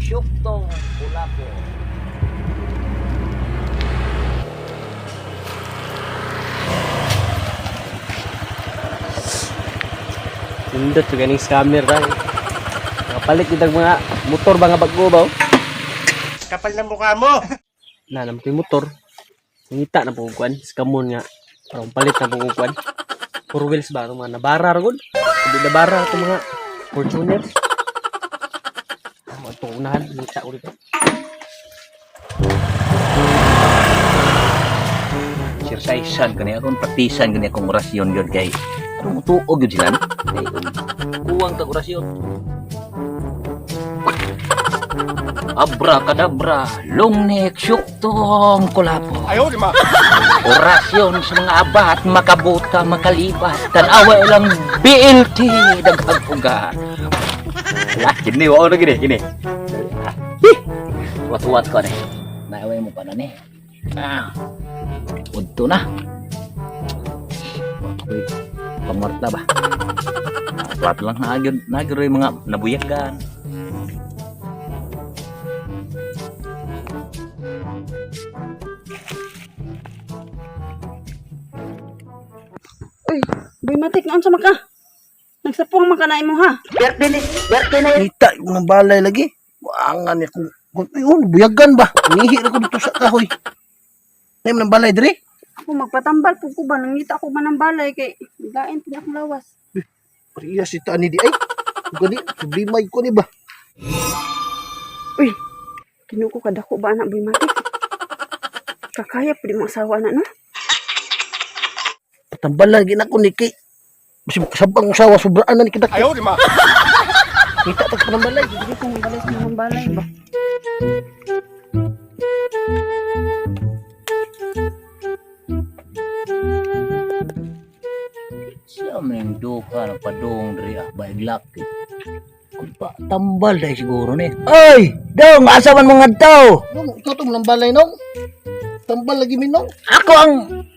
Syuktong Kulapo. Nindot yung ganing scammer ra. Nakapalit yung mga motor ba nga bago ba? Oh? Kapal ng mukha mo! Na naman ko yung motor. Ngita na po kung kuan. Scamon nga. Parang palit na po kung kuan. Four wheels ba? Itong mga nabara ra gud. Hindi nabara itong mga Fortuner. Ang ito unahan. Ngita ko dito. Exercisean kani akong praktisan kani akong orasyon gyud kay aron mutuog gyud sila. Kay kuwang tag orasyon. Abracadabra, long neck, syuktong kulapo. Ayaw, di ma! Orasyon sa mga abat, makabuta, makalibat, tanawa ilang BLT, daghang ugat. Wala, gini, wala na gini, gini. Hi! Tuwat-tuwat ko ni. Naaway mo pa na ni. Ah, udto na. Uy, pangwarta ba? Tuwat lang, nagyod, nagyod yung mga nabuyagan. Uy, boy matik na unsa man ka? Nagsapong man ka na imo ha. Kita yung mga balay lagi. Buangan niya kung ayun, buyagan ba? Nihi ra ko dito sa kahoy. Nay man ang balay dire. Ako magpatambal pud ko ba nangita ko man ang balay kay lain pud akong lawas. Pariya si tani di ay. Gani problema ko ni ba? Uy, kinuko ka dako ba anak boy matik? Kakaya pud mo asawa na no? Patambalan gina ko ni kay. Basi kasabang usawa sobraan na ni kita. Ayaw, di ma! Kita tag panambalay. Dili ko balay sa mga balay ba. Siya man yung duka na padung diri ah, baiglaki. Kung pa, tambal dahil siguro ni. Oy! Dong, asa man mga tao? Nung ikaw to manang balay nong. Tambal lagi minong. Ako ang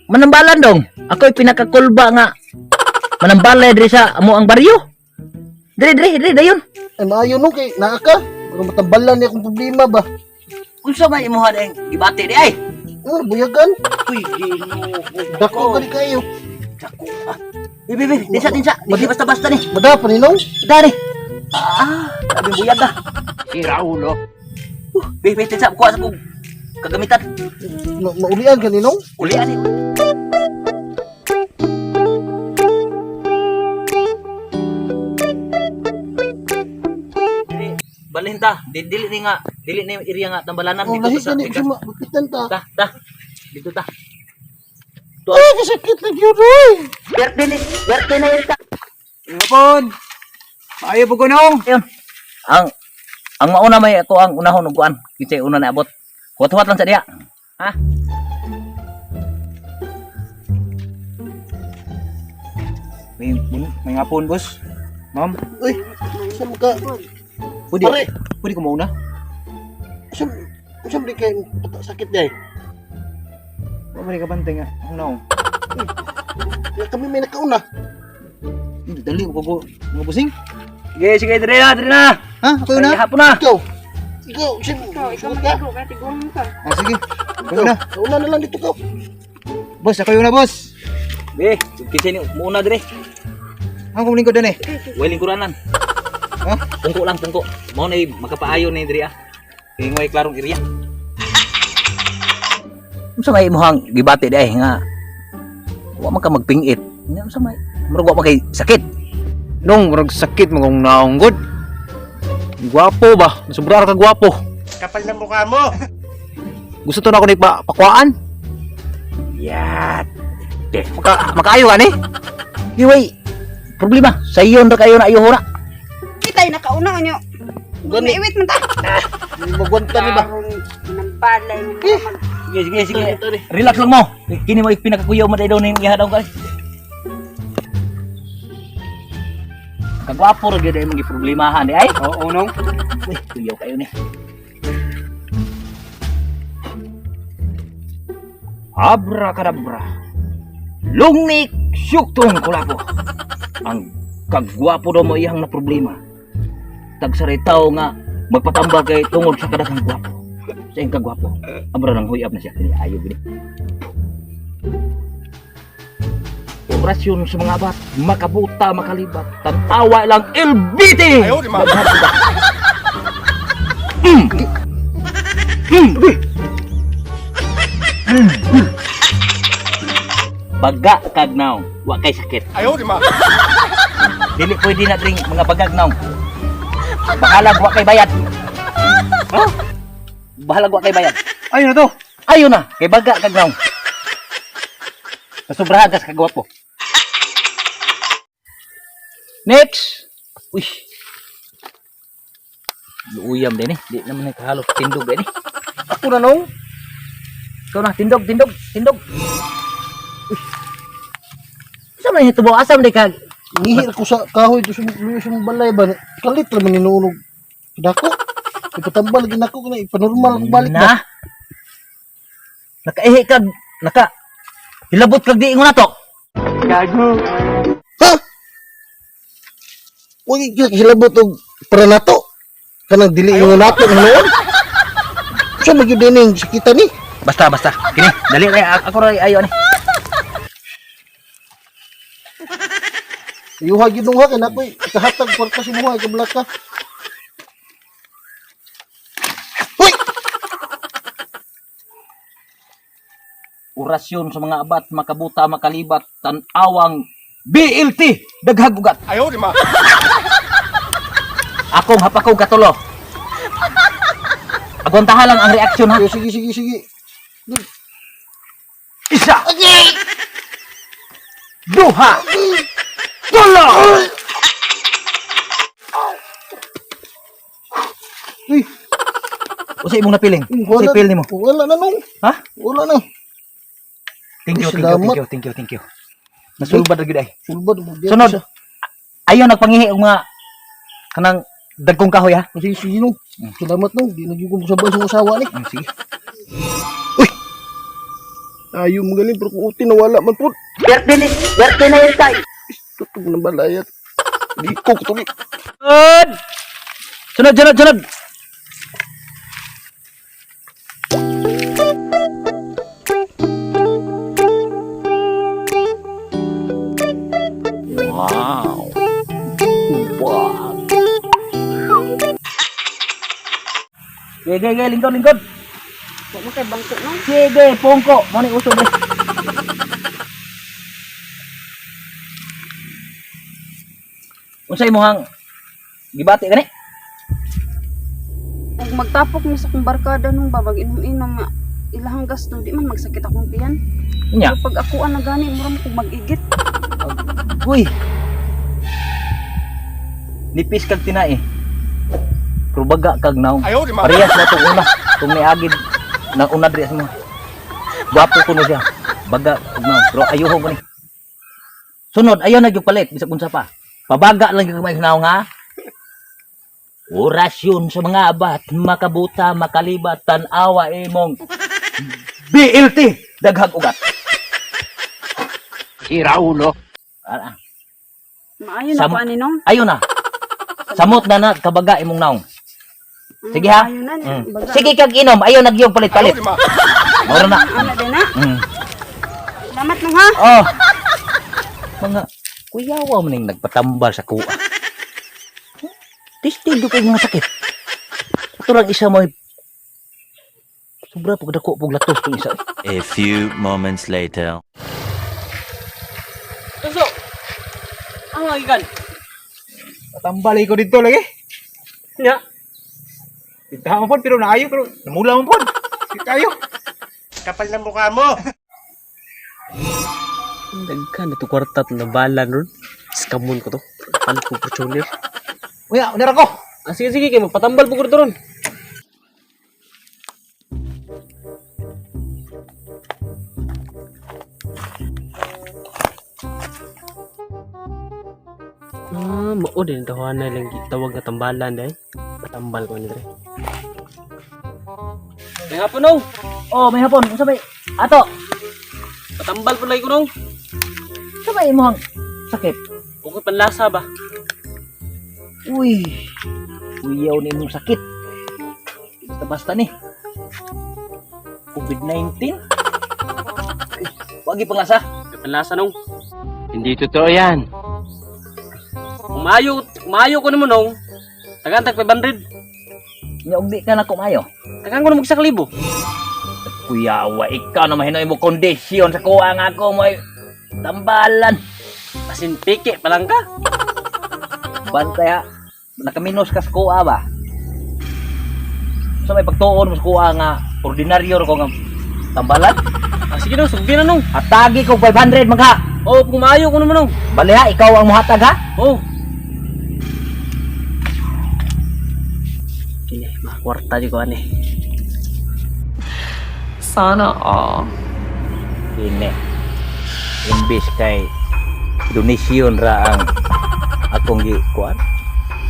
manambalan dong. Ako ay pinakakulba nga. Manambalay diri sa amo ang baryo. Diri diri diri dayon. Ay maayo nung kay naa ka. Pero matambalan niya akong problema ba? Unsa may imuha ding gibati di ay? Oh, buyagan. Uy, Ginoo. Dako gani kayo. Dako. Ah. Bibi, bibi, dinsa dinsa. Dili basta-basta ni. Mada pa ni nong. Dari. Ah, sabi buyag ka. Sira ulo. Bibi, dinsa kuha sa kong kagamitan. Maulian ka ni nong. Ulian ni. Dili, balhin ta. Dili ni nga, dili ni area nga tambalanan Oh, dito lahi ta sa gani suma mapitan ta. Ta, ta. Dito ta. Ay, kasakit lagi yun, oy. Hapon. Maayo po ko nong. Ayun. Ang mauna may ako ang unahon og kuan. Kinsay una na abot. Huwat-huwat lang sa diha. Ha? May hapon, boss. Ma'am, Uy, sa ka? pwede, Pare. pwede ko mauna? Sa sa di kay sakit day. Wa man ka bantay nga. Ang naong. Ya kami may nakauna. Hindi, dali ko ko mga busing. Sige, sige, dire na, dire na. Ha? Ako yun na? Ay, hapon na. Ikaw. Ikaw, sim. Ikaw, ikaw Sugot ka. maligo kay tiguang ka. Ah, sige. Ako Ikaw, yun na. Nauna na lang dito ka. Boss, ako yun na, boss. Be, kinsay ni muuna dire. Ang kumuling ko dun eh. Way lingkuranan. Ha? Pungko lang, pungko. Mao na makapaayo ni diri ah. Kay way klarong area. Unsa may imong gibati di ay nga wa man ka magpingit. Nya unsa may murag wa man kay sakit. Nong, murag sakit mo kong naong god. Gwapo ba? Sobra ka gwapo. Kapal ng mukha mo! Gusto to na ako ni pa pakuaan. Yat. Makaayo ka ni? Di way problema. Sayon ra kayo na ayo hura. Kitay nakauna nyo. Gani. Maiwit man ta. Magwanta ni ba? Karon nang balay mo mag Sige, sige, sige. Relax lang mo. Kini mo pinakakuyaw mo daw ning iha daw ka. Kagwapo ra gyud ay mga problemahan di ay. Oo, nong. Uy, kuyaw kayo ni. Abracadabra. Lungnik syuktong kulapo. Ang kagwapo daw mo iyang na problema. Tagsaritaw nga Magpatambal kay tungod sa kadaghang gwapo. Sa iyang kagwapo. Amra nang huyab na siya kini ayo gini. Operasyon sa mga abat, makabuta, makalibat, tantawa lang LBT! Ayaw, di ma. Baga kag naong, wa kay sakit. Ayaw, di ma. Dili pwede na dring mga bagag naong. Bahalag wa kay bayad. Huh? Bahalag wa kay bayad. Ayun na to. Ayo na, kay baga kag naong. Nasubrahan ka sa kagwapo. Next. Uy. Luuyam din eh. Di naman nakahalok tindog din eh. Ako na nong. Ikaw na, tindog, tindog, tindog. Uy. Asa man ito ba? Asa man di ka? Nihir ko sa kahoy to sa sa mong balay ba. Kalit ra man ninunog. Dako. Ipatambal gid nako kana ipanormal ko balik Na. ba. Nakaihi kag, naka. Hilabot kag di ingon nato. Ha? Wag gyud hilabot og para nato. Kanang dili ingon nato noon. Sa man gyud dining sakita ni. Basta, basta. Kini, dali ra ako ra ayo ani. Yuha gyud nung ha kay nakoy kahatag kwarta sa imuha ikablaka. Hoy! Orasyon sa mga abat, makabuta, makalibat, tanawang BLT, daghag ugat. Ayaw, di ma. Akong hapakong katulo. Agwantahan lang ang reaksyon ha. Sige, sige, sige, sige. Isa. Duha. Tulo. Uy, Usa imong napiling. wala, Usa pil nimo. Wala na nung. Ha? Wala na. Thank you, thank you, Salamat. thank you, thank you, thank you. Nasulbad ra gyud ay. Sulbad mo. Sunod. Ayo nagpangihi og mga kanang dagkong kahoy ha. Sige, sige nung. Salamat nung. Di na gyud ko mosabay sa asawa ni. Sige. Ayaw magaling pero kung uti nawala man po. Werte na yun tay. Tutog na balayat. Di ko kutugi. Sunod. Sunod, sunod, sunod. Wow. Wow. Sige, sige, lingkod, lingkod. Wa mo kay bangko no. Sige, pungko. Mo ni uso bre. Unsay imong gibati gani? Ug magtapok mi sa akong barkada nung ba mag inom-inom nga ilahang gasto di man magsakit akong tiyan. Unya. Pero pag ako na gani mura mo kog mag-igit. Uy. Nipis kag tinai. Pero baga kag naong. Ayaw, di ma. Parehas na itong una. Kung niagid na una diri sa mga. Gwapo ko na siya. Baga kag naong. Pero ayuho ko ni. Sunod, ayaw na gyud palit bisag unsa pa. Pabaga lang gyud may naong ha. Orasyon sa mga abat, makabuta, makalibat, tanawa imong BLT, daghag ugat. Si Raulo. Ah, ah. Maayo na ko ani no. Ayo na. Samot na na kabaga imong naong. Sige ha. Maayo na ni. Baga. Sige kag inom, ayo nagyong palit-palit. Ayaw, di ma. Moro na. Ana din na. Salamat nung ha. Oh. Mga kuyawa man ning nagpatambal sa kuha. Testing do kay mga sakit. Ito lang isa mo sobra pag dako pag latos tong isa. A few moments later. Tuso! Ang lagi kan? Patambal ko dito lagi. Nya. Pintahan mo pod pero naayo pero namula mo pod. Kayo. Kapal ng mukha mo! Daghan na to kwarta to nabalan ron. Skamon ko to. Palit ko Fortuner. Uya, unira ko. Ah, sige sige kay magpatambal po ko dito ron. Ah, mao din tawanan lang tawag nga tambalan dai. Patambal ko ni dre. May hapon nong. Oh, may hapon. Unsa may ato? Patambal po lagi ko nong. Unsa may imong sakit? Okay panlasa ba? Uy. Uyaw ni imong sakit. Basta ni. COVID-19. Wagi panglasa. Panlasa nung. Hindi totoo yan. Kumayo, kumayo ko nimo nung. Tagaan tag 500. Nya og di ka na kumayo. Tagaan ko na mag 1,000. Kuyawa, ikaw na mahinoy mo kondisyon sa kuha nga ako mo ay tambalan. Asin peke pa lang ka. Bantay ha, nakaminos ka sa kuha ba? Sa may pagtuon mo sa kuha nga, ordinaryo ra ko nga tambalan. Ah, sige nung, sugdi na nung. Atagi ko 500 magha. Oh, kumayo ko naman nung. Bali ha, ikaw ang muhatag ha? Oh. Kini, mga kwarta di ko ani. Sana all. Kini. Imbis kay donasyon ra ang akong gi kuan.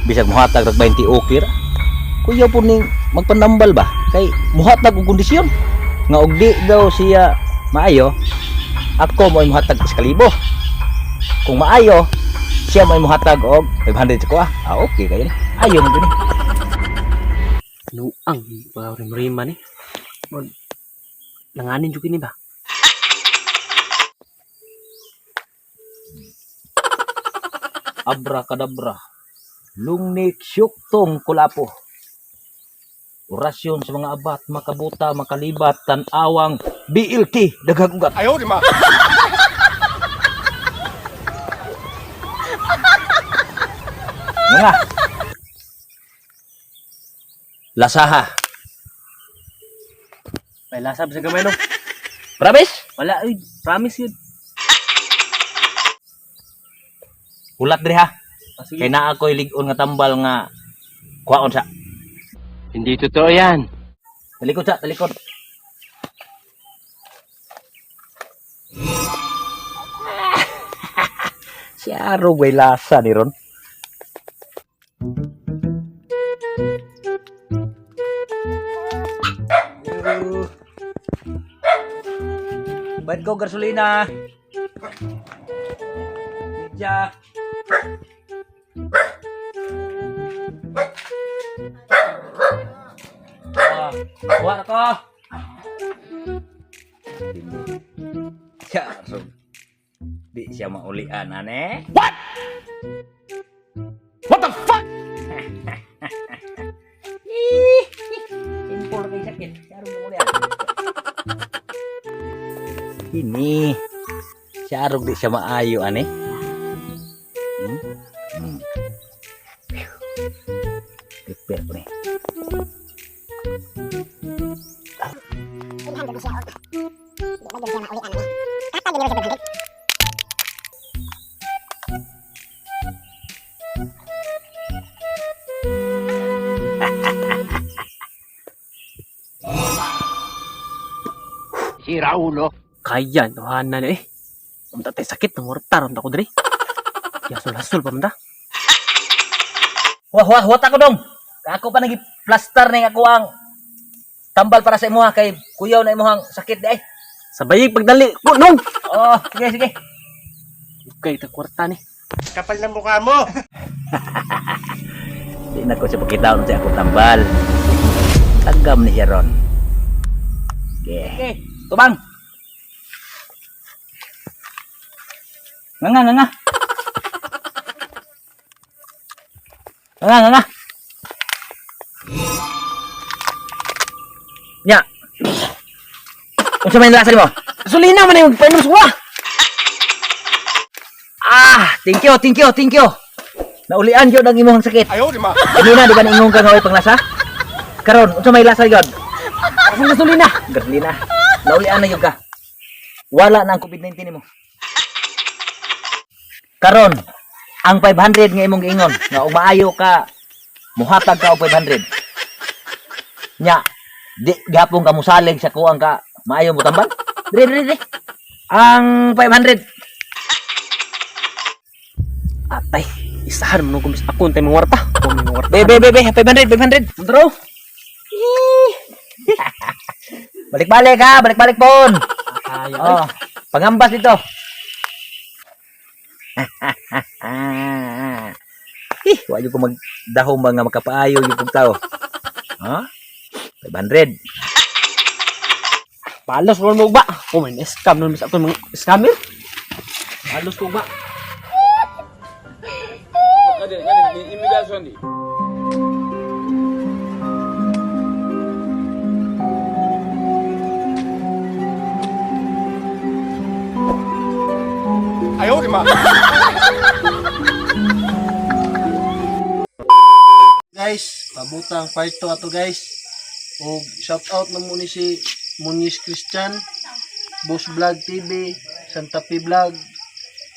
Bisag muhatag rag 20 okay ra. Kuya po ning magpanambal ba kay muhatag og kondisyon nga og di daw siya maayo ako mo muhatag 1,000. Kung maayo siya mo muhatag og 500 sa kuha. Ah, okay kayo ni. Ayo mo gini. Nuang, mga rim-rima ni. Mag, nanganin jud kini ba? Abracadabra. Lungnik syuktong kulapo. Orasyon sa mga abat, makabuta, makalibat, tanawang, BLT, daghang ugat. Ayaw, di ma. Mga. Lasaha. May lasab sa gamay nung. Promise? Wala, uy, promise yun. Ulat diri ha. Ah, sige. Kay naa ko'y lig-on nga tambal nga kuhaon sa. Hindi totoo yan. Talikod sa, talikod. Si Aro way lasa ni ron. Bayad ko gasolina. Media. Ah, kuha na ko. Siya, so, di siya maulian, ane. What? What the fuck? Simple na kay sakit. Siya rin maulian. Ini. Siya arog di siya maayo, ane. Phew. Prepare ko ni. Sira ulo. Kaya, nuhanan na eh. Unta tay sakit, nangwarta ron ako diri. Yasul-hasul pa man ta. Wah, wah, wah, ako dong. Ako pa nagi plaster na ako ang tambal para sa imuha kay kuyaw na imuhang sakit di ay. Sabay pagdali ko nung. Oh, sige, sige. Okay, ta kwarta ni. Kapal ng mukha mo. Di na ko siya pakitaon sa akong tambal. Tagam ni siya ron. Okay. Okay, tubang. Nga nga nga nga. Nga nga nga. Nya. Unsa may lasa nimo? Gasolina man yung painom sa Ah, thank you, thank you, thank you. Naulian gyud ang imong sakit. Ayaw, di ma. Kanina di ba niingon ka nga way panglasa? Karon, unsa may lasa gyud? Asang gasolina? Gasolina. Naulian na gyud ka. Wala na ang COVID-19 nimo. Karon, ang 500 nga imong giingon nga og maayo ka muhatag ka og 500. Nya, di gihapon ka musalig sa kuang ka maayo mo tambal. Dire dire dire. Ang 500. Atay, isahan mo nung kumis ako untay mangwarta. Ako may mangwarta. Be be be be 500 500. Bro, Balik-balik ha, balik-balik pon. kaya. Oh, pangambas dito. Eh, wa jud ko magdahom ba nga makapaayo yung kong tao. Ha? 500. Balos mo ba? Oh, man, scam nun sa mga scammer. Balos ko ba? Guys, pabutang part 2 ato, guys. Og shout out na mo ni si Muniz Christian, Boss Vlog TV, Santa Fe Vlog,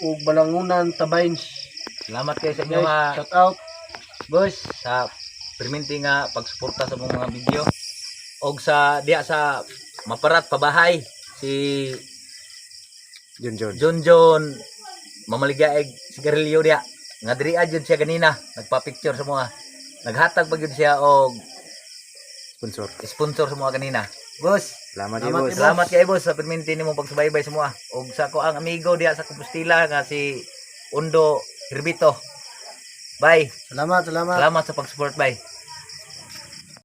ug Balangunan Tabains. Salamat kayo sa inyo Guys, mga shout out. boss sa perminti nga pagsuporta sa mong mga video og sa diya sa Maparat Pabahay si John John. John John mamaligaeg sigarilyo diya nga diri jud siya ganina nagpa-picture sa mga, naghatag pa gyud siya og Sponsor. Sponsor sa mga ganina, boss. Salamat, Salamat, boss. Salamat kay boss sa perminti nimo pagsubaybay sa mga og sa ko ang amigo diya sa Compostela nga si Undo Herbito. Bye. Salamat, salamat. Salamat sa pag-support, bye.